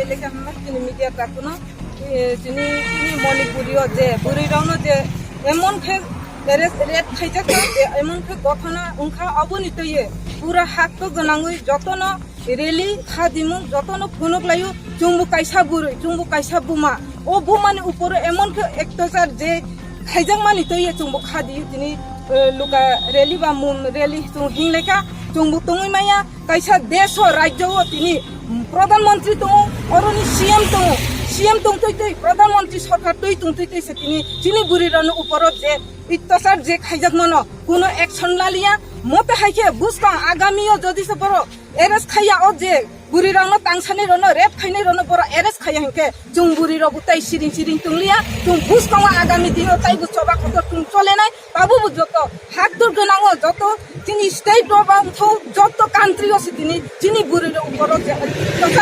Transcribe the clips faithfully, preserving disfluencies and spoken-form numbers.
Tei khe hamma chini media takhwno, eh, chini, chini Manipuri o je bwrwi rokno je emon khe arrest, rape khaijak kha, je emon khe gothona wngkha, aboni twiwi pura hak to gwnangwi jotono rally kha dimung, jotono phunuk laio, chwngbo kaisa bwrwi, chwngbo kaisa buma. O bumani uporo emon khe ektosar je khaijakmani twiwi chwngbo kha di tini, eh, luka rally ba mun rally chwng hinglai kha, chwngbo tongwi maya. Kaisa desh o, rajyo o tini Pradhan Mantri tongo, oroni C M tongo, C M tongtwi twi, Pradhan Mantri sorkar twi tongtwi twi se tini chini bwrwi rokni uporo je ityachar je khaijak mano, kuno action laliya. Mote hai khe buskang agami o jodi se borok arrest khaiya, o je bwrwi rokno tangsanai rokno, rape khainai rokno borok arrest khaiya hinkhe, chwng bwrwi rok bo tai siring siring tongliya, chwng buskang o agami dino taibo choba kotor chwng cholenai. Tabuk bo joto hak dur gwnang o, joto chini state o ba wngthok, joto country o se tini chini bwrwi rok borok je joto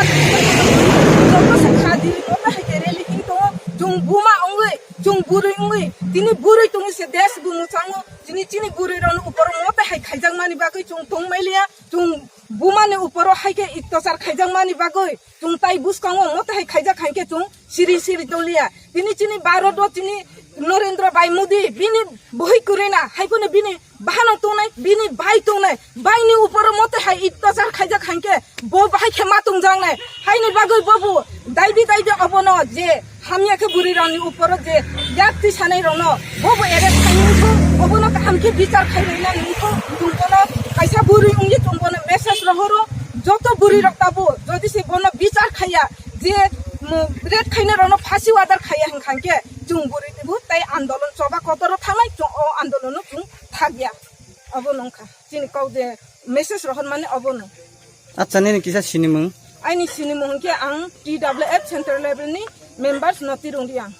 se kha di, mote hai khe rally hin tongo, chwng buma wngwi, chwng bwrwi wngwi, tini bwrwi tongwi se desh bo mwchango, chini, chini bwrwi rokni uporo mote hai khaijak mani bagwi chwng tongmai liya, chwng bumani uporo hai khe ityachar khaijak mani bagwi chwng tai bwskango mote hai khaijak hai khe chwng siri siri tonglia. Tini chini Bharat o chini Narendra Bhai Modi bini bwhwi kwrwina hai phano bini bahanok tongnai, bini bai tongnai, baini uporo mote hai ityachar khaijak hai khe bo bahai khe ma tongjaknai. Haini bagwi bo bo daidi daidi obono je hamya khe bwrwi rokni uporo je yak twi sanai rokno bo bo arrest khai wngkha, obono kaham khe bichar khai rwna wngkha. Chwng bono kaisa bwrwi wngwi chwng bono message rohoro, joto bwrwi rok tabuk jodi se bono bichar khaiya, je, mm, rape khaina rokno phasi order khaiya hwnkha khe chwng bwrwi bo tai andolon choba kotor o thangnai, chwng o andolon o chwng thakya. Obo wngkha chini kok je message rohormani obono. Acha, nini kisa sinimung? Aini sinimung hwnkhe ang T W F central level ni members no tirung riang.